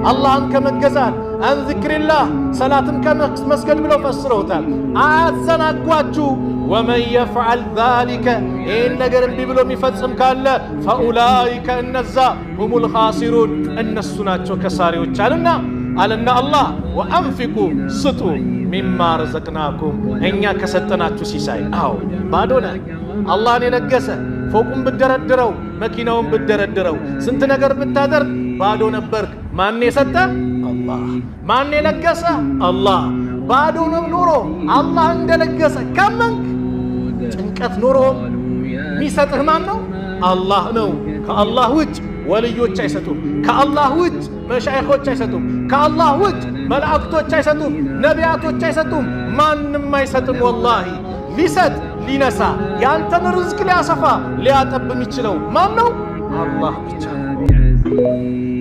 አላህን ከመገዛት፣ عن ذكر الله ሰላትን ከመስገድ ብለው ፈስረውታል። አያዘናጓችሁ። ومن يفعل ذلك ይህን ነገር እምቢ ብሎ የሚፈጽም ካለ فأولئك እነዛ هم الخاسرون እነሱ ናቸው ከሳሪዎች አለና አላህ وأنفقوا ስጡ مما رزقناكم እኛ ከሰጠናችሁ ሲሳይ። አዎ ባዶ ነህ። አላህን የለገሰ ፎቁን ብደረድረው መኪናውን ብደረድረው ስንት ነገር ብታደርግ ባዶ ነበርክ። ማን የሰጠ? አላህ። ማን የለገሰ? አላህ። ባዶ ነው ኑሮ አላህ እንደለገሰ ካመንክ ጭንቀት ኖሮም የሚሰጥህ ማን ነው? አላህ ነው። ከአላህ ውጭ ወልዮች አይሰጡም። ከአላህ ውጭ መሻይኾች አይሰጡም። ከአላህ ውጭ መላእክቶች አይሰጡም። ነቢያቶች አይሰጡም። ማንም አይሰጥም። ወላሂ ሊሰጥ ሊነሳ ያንተን ርዝቅ ሊያሰፋ ሊያጠብ የሚችለው ማን ነው? አላህ ብቻ ነው። بعزيز.